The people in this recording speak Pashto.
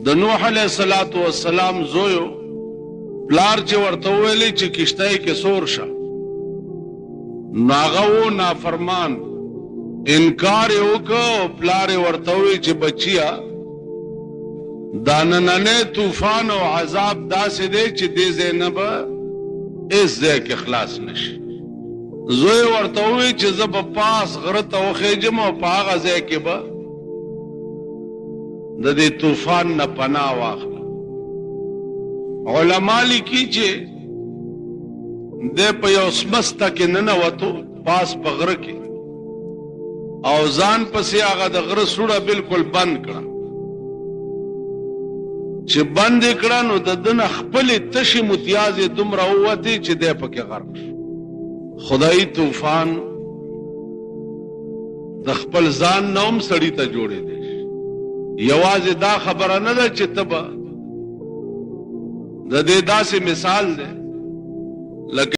د نوح علیه الصلاة والسلام زوی و، پلار چې ورته وویلې چې کښتۍ کې سور شه، نو هغه و نافرمان، انکار یې وکړ او پلار یې ورته وویل چې بچیه دا نننی طوفان او عذاب داسې دی چې دې ځای نه به هېڅ ځای کې خلاص نه شي. زوی ورته وویل چې زه به پاس غره ته وخېژم او په هغه ځای کې به د دې طوفان نه پناه واخلم. علما لیکي چې دی په یو سمسته کې ننوتو پاس په غره کې او ځان پسې هغه د غره سوړه بالکل بند کړه. چې بند کړه نو د ده نه خپلې تشې متیازې دومره ووتې چې دی پکې غرق شو. خدایي طوفان د خپل ځان نه هم سړي ته جوړېدی شي. یوازې دا خبره نه ده چې ته به د دې داسې مثال دی لکه.